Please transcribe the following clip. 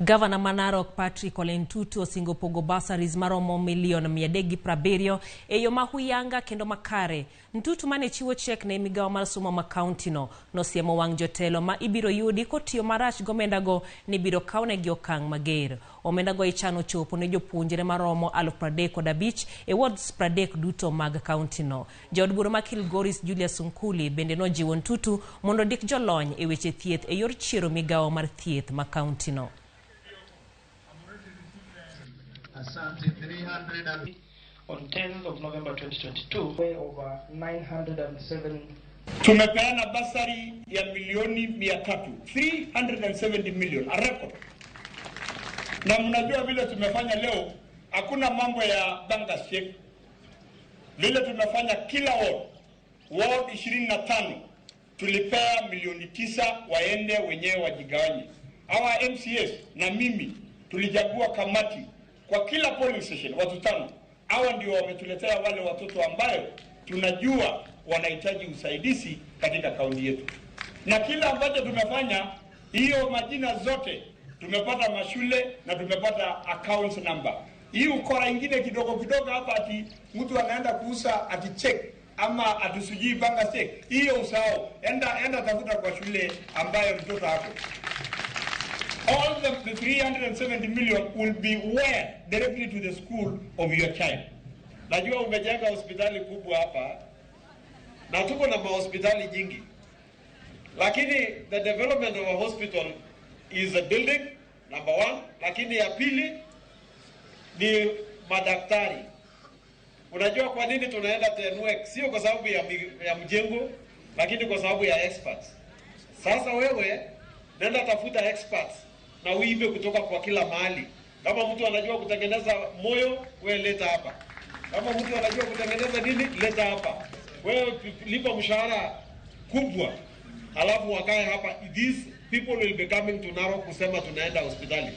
Gavana ma Narok Patrick Ole Ntutu osingo pogo bursaries maromo milion 370 e yo ma huyanga kendo makare. Ntutu mane chiwo chek ne migawo mar somo ma kaunti no nosiemo wang' jotelo ma ibiro yudi kotiyo marach gomendago ni ibiro kawnegi okang' mager. Omendago ichano chopo ne jopuonjre maromo 35,000 e wards 30 duto mag kaunti no. Jaod bura ma Kilgoris Julius Sunkuli bende nojiwo Ntutu mondo ondik jolony e weche thieth e yor chiero migawo mar thieth ma kaunti no. Asante 300 On 10th of November 2022, way over 907. Tumepeana basari ya milioni 300, 370 million, a record. Na mnajua vile tumefanya leo, hakuna mambo ya banker's check. Vile tumefanya kila ward, ward 25 tulipea milioni 9 waende wenyewe wajigawanye. Our MCAs na mimi tulichagua kamati kwa kila polling station watu 5. Hawa ndio wametuletea wale watoto ambayo tunajua wanahitaji usaidizi katika kaunti yetu. Na kila ambacho tumefanya, hiyo majina zote tumepata mashule na tumepata accounts number. Hii ukora ingine kidogo kidogo hapa ati mtu anaenda kuuza ati check ama ati sijui banka check, hiyo usahau. Enda tafuta kwa shule ambayo mtoto ako. All the 370 million will be wired directly to the school of your child. Najua umejenga hospitali kubwa hapa na tuko na mahospitali nyingi, lakini the development of a hospital is a building number one, lakini ya pili ni madaktari. Unajua kwa nini tunaenda Tenwek? Sio kwa sababu ya mjengo, lakini kwa sababu ya experts. Sasa wewe nenda tafuta experts na uibe kutoka kwa kila mahali. Kama mtu anajua kutengeneza moyo, wewe leta hapa. Kama mtu anajua kutengeneza nini, leta hapa. Wewe lipa mshahara kubwa, alafu wakae hapa. These people will be coming to Narok kusema tunaenda hospitali.